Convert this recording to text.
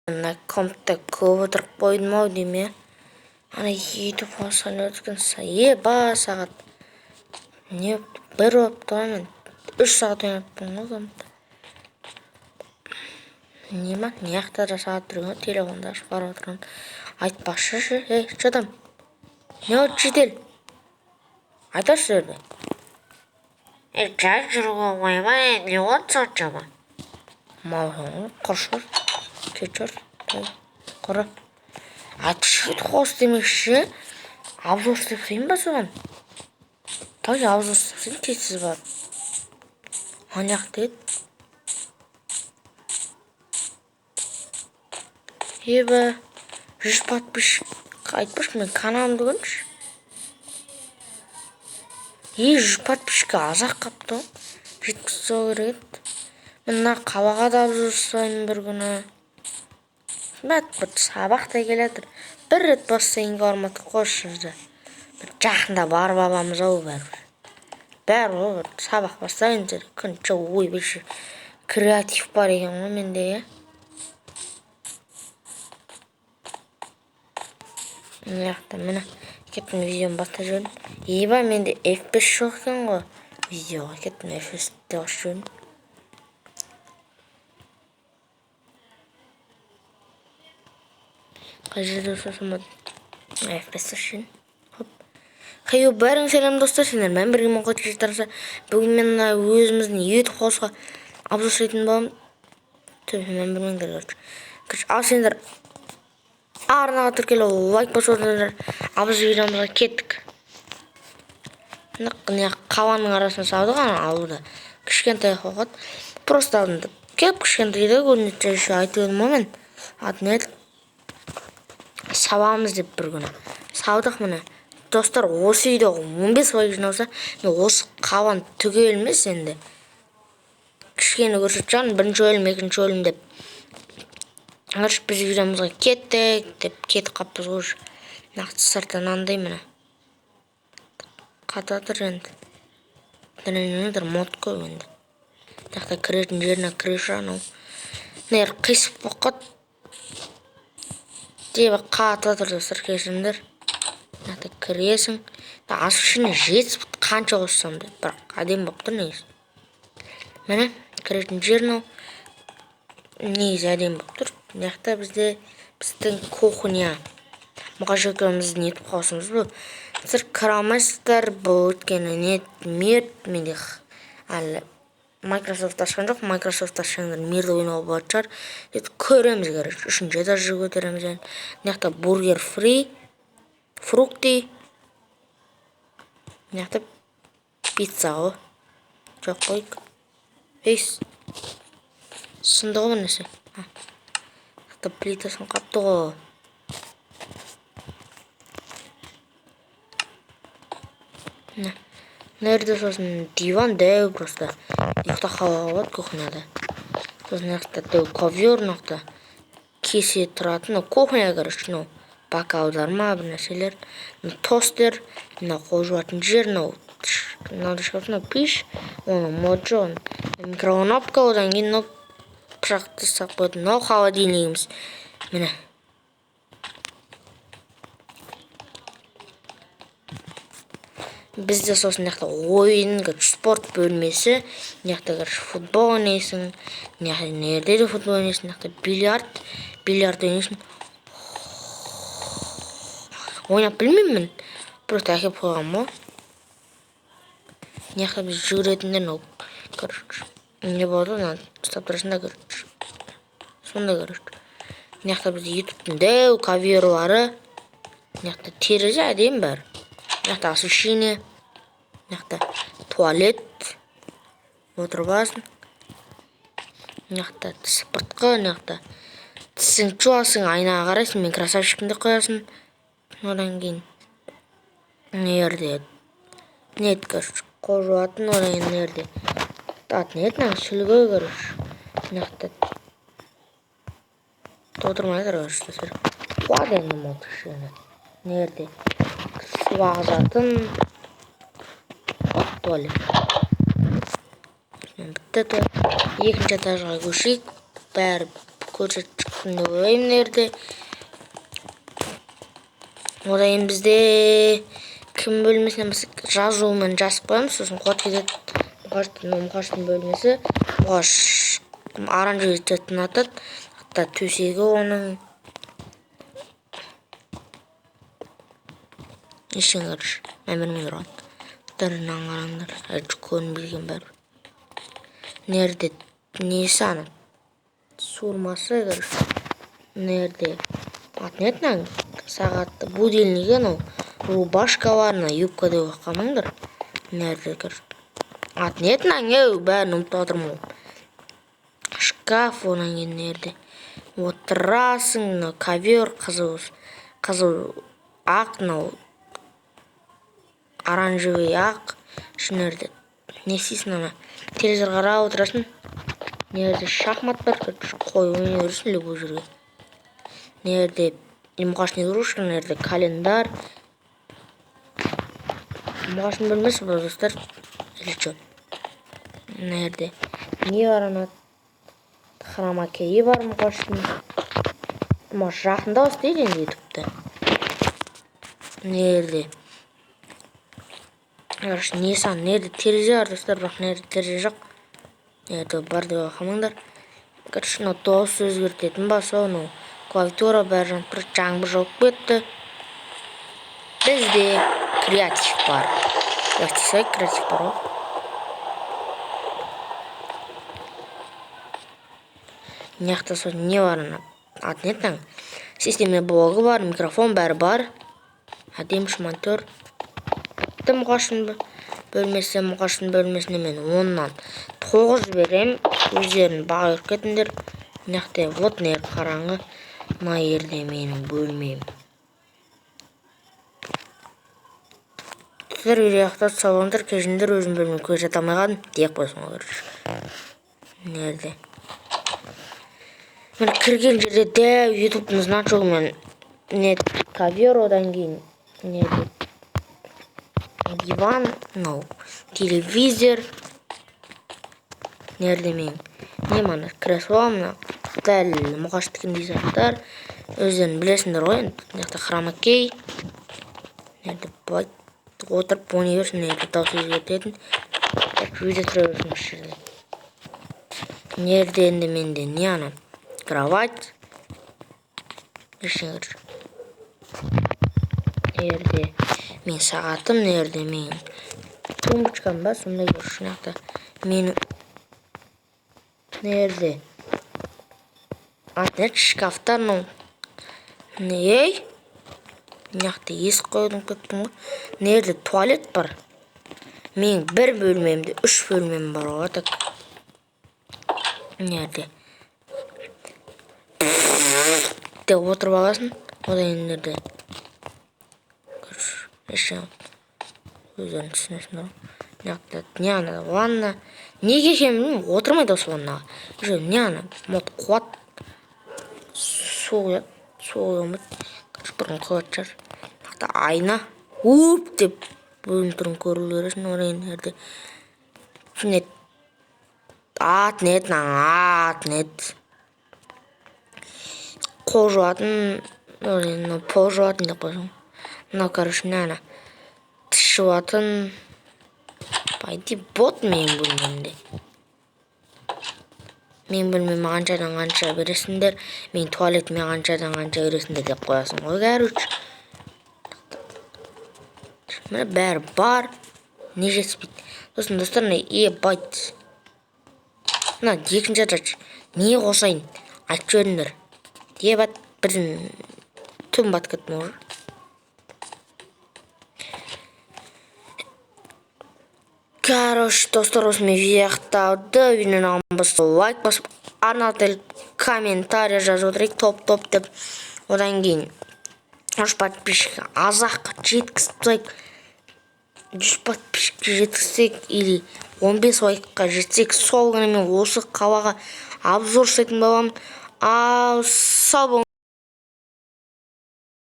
Мына компта көп отырып қойдым ау деймін, иә. Ана ютуб қосқан өткен еба сағат не бір болыпты ғой, мен 3 сағат ойнаппын ғой компта. Не ма, мына жақта да сағат тұр екен, телефонды ашып қарап отырған. Айтпақшы ше, ей, че там, не болды, жедел айтаршы жерде. Е, жай жүруге қоймай, не болды соншама? Малсың ғой, құршы, кетші, құры. Айтшы, қос демекші, обзор істеп тастайын ба соған? Давай обзор істеп тастайын, тез барып. Ана жақта еді. Еба, 100 подписчик, айтпашы, мен каналымды көріңізші. Е, 100 подписчикке аз-ақ қапты ғой. Жеткізіп тастау керек еді. Мен мына қалаға да обзор жасаймын бір күні. Бір сабақ та келе жатыр. Бір рет бассейнге бармадық қой осы жазда. Бір жақында барып аламыз ау бәрібір. Бәрі ғой, бір сабақ бастайын деді. Күнше ойбай, креатив бар екен ғой менде, иә. Мына жақта міне кеттім, видеоны бастап жібердім. Еба, менде F5 жоқ екен ғой. Видеоға кеттім, F5 те қосып жібердім. Қай жерде ұстасам болады? F5 қосып жібердім. Хоп. Хейо, бәріңе сәлем, достар, сендермен бірге мен, Қойшы. Бүгін мен мына өзіміздің ютуб хаусқа обзор жасайтын боламын. Төбемен білмеңдер, короче. Короче, ал сендер арнаға тіркеліп, лайк басып отырыңдар. Ал біз видеомызға кеттік. Мына қаланың арасына салдық ана ауылда. Кішкентай қоқат. Просто алдында кеп кішкентай да көрінеді, еще айтып едім ғой мен. Аты не еді? Саламыз деп бір күні. Салдық міне. Достар, осы үйде 15 лайк жиналса, мен осы қаланы түгел емес енді. Кішкене көрсетіп шығармын, бірінші бөлім, екінші бөлім деп. Короче, біз видеомызға кеттік деп кетіп қаппыз ғой уже. Нақты сырты мынандай міне. Қатып жатыр енді. Мод көп енді. Мына жақта кіретін жеріне крыша анау. Мына жер қисық болып қалды. Деп қатып жатыр, достар, кешіріңдер. Мына жақта кіресің. Освещение жетіспейді, қанша қоссам да, бірақ әдемі болып тұр негізі. Міне кіретін жер мынау. Негізі әдемі болып тұр. Мына жақта бізде біздің кухня. Мұқаш екеуміздің ютуб хаусымыз бұл. Сіздер кіре алмайсыздар, бұл өйткені не мир менде әлі Microsoft ашқан жоқ. Microsoft ашсаңдар, мирді ойнауға болатын шығар. Сөйтіп көреміз, короче. Үшінші этажға көтереміз енді. Мына жақта бургер фри, фрукты. Мына жақта пицца ғой. Жоқ қойық. Ей, сынды ғой бір нәрсе. Мына жақта плита сынып қапты ғой. Мына жерде сосын диван дәу, просто ұйықтап қалуға болады кухняда. Сосын мына жақта дәу ковер, мына жақта кесе тұратын, мынау кухня, короче, мынау бокалдар ма, бір нәрселер, тостер, мынау қол жуатын жер, мынау мынау шкаф, мынау пеш, оның мод жоқ, микроволновка, одан кейін мынау пышақты ұстап қоятын, мынау холодильнигіміз. Міне. Бізде сосын мына жақта ойын, короче, спорт бөлмесі. Мына жақта, короче, футбол ойнайсың. Мына жерде де футбол ойнайсың. Мына жақта бильярд, бильярд ойнайсың. Ойнап білмеймін мен. Просто әкеліп қойғанмын ғой. Мына жақта біз жүгіретіндер, мынау, короче, не болады ғой, мынаны ұстап тұрасың да, короче. Сондай, короче. Мына жақта бізде ютубтың дәу коверлары. Мына жақта терезе әдемі бәрі. Мына жақта освещение. Мына жақта туалет. Отырып аласың. Мына жақта сыпыртқы, мына жақта тісіңді жуасың, айнаға қарайсың, мен красавчикпін деп қоясың. Одан кейін мына жерде не еді, короче, қол жуатын, одан кейін мына жерде аты не еді, мына сүлгі, короче. Мына жақта отырмай жатыр, короче, достар. Қуады енді мол кішкене. Мына жерде су ағызатын туалет. Бітті туалет. Екінші этажға көшейік. Бәрі көрсетіп шықтым деп ойлаймын мына жерде. Одан кейін бізде кім бөлмесінен біз жазуымен жазып қоямыз, сосын қуат кетеді. Мұқаштың бөлмесі. Мұқаш оранжевый цветін атады. Хатта төсегі оның. Ештеңе короче, мән бермей тұрған. Мынаны қараңдар, әлі көрінбеген бәрі. Мына жерде несі ана? Суырмасы, короче. Мына жерде аты не еді мынаның? Сағаты, будильнигі анау. Рубашка бар, мына юбка деп қалмаңдар. Мына жерде, короче. Аты не еді мынаның? Еу, бәрін ұмытып жатырмын ғой. Шкаф, одан кейін мына жерде отырасың, мына ковер қызыл, қызыл ақ, мынау оранжевый ақ. Мына жерде не істейсің ана? Телевизор қарап отырасың. Мына жерде шахмат бар, короче, қой ойнай бересің любой жерге. Мына жерде Мұқаштың игрушка, мына жерде календарь. Мұқаштың бөлмесі бұл, достар. Или чё? Мына жерде не бар ана? Хромакейі бар Мұқаштың. Мұқаш жақында істейді енді ютубта. Мына жерде короче, не сан, мына жерде терезе бар, достар, бірақ мына жерде терезе жоқ. Мына жерде бар деп қалмаңдар. Короче, мынау дауыс өзгертетін ба, сол мынау клавиатура бәрі жанып тұр, жаңбыр жауып кетті. Бізде креатив бар. Давайте креатив бар ғой. Мына жақта сол не бар ана? Аты не еді мынаның? Системный блогы бар, микрофон бәрі бар. Әдемі монитор. Бітті Мұқаштың бөлмесі. Мұқаштың бөлмесіне мен 10-нан 9 беремін. Өздерің баға беріп кетіңдер. Мына жақта вот мына жер қараңғы. Мына жерде менің бөлмем. Сіздер видео аяқтап салыңдар, кешіріңдер, өзім бөлмем көрсете алмай қалдым деп қойсың ғой, короче. Мына жерде. Міне кірген жерде дәу ютубтың значогымен не ковер, одан кейін не диван, мынау телевизор. Мына жерде менің не мына кресло, мына дәл Мұқаштікіндей заттар. Өздерің білесіңдер ғой енді. Мына жақта хромакей. Мына жерде былай отырып ойнай берсін, мына жерде дауыс өзгертетін. Видео тұра берсін осы жерде. Мына жерде енді менде не ана? Кровать. Ештеңе жоқ. Мына жерде менің сағатым, мына жерде менің тумбочкам ба, сондай короче, мына жақта менің мына жерде аты не еді? Шкафтар мынау. Ей, мына жақта есік қоюды ұмытып кеттім ғой. Мына жерде туалет бар. Менің бір бөлмемде 3 бөлмем бар ғой, так. Мына жерде деп отырып аласың. Одан кейін мына жерде ештеңе өздерің түсінесіңдер ғой. Мына жақта не ана ванна. Неге екенін білмеймін, отырмайды осы ваннаға. Еще не ана мод қуат су құяды, су құя алмайды. Короче, бұрын қуат шығар. Мына жақта айна. Уп деп бөлім түрін көру керексің. Одан кейін мына жерде не ат не еді мынаның аты не еді? Қол жуатын, одан кейін мынау пол жуатын деп қойсаң. Мынау, короче, мына ана тіс жуатын. По идее, бот менің бөлмемде. Менің бөлмеме қаншадан қанша бересіңдер, менің туалетіме қаншадан қанша бересіңдер деп қоясың ғой, короче. Міне бәрі бар, не жетіспейді. Сосын, достар, мына ебать. Мына екінші этаж не қосайын, айтып жіберіңдер. Ебать, бірден түн батып кеттім уже. Короче, достар, осымен видео аяқталды. Видеоны ұнаған болса лайк басып, арнаға тіркеліп, комментарий жазып отырайық, топ-топ деп. Одан кейін 100 подписчик аз-ақ жеткізіп тастайық. 100 подписчикке жеткізсек или 15 лайкқа жетсек, сол күні мен осы қалаға обзор жасайтын боламын. Ал сау болыңыздар.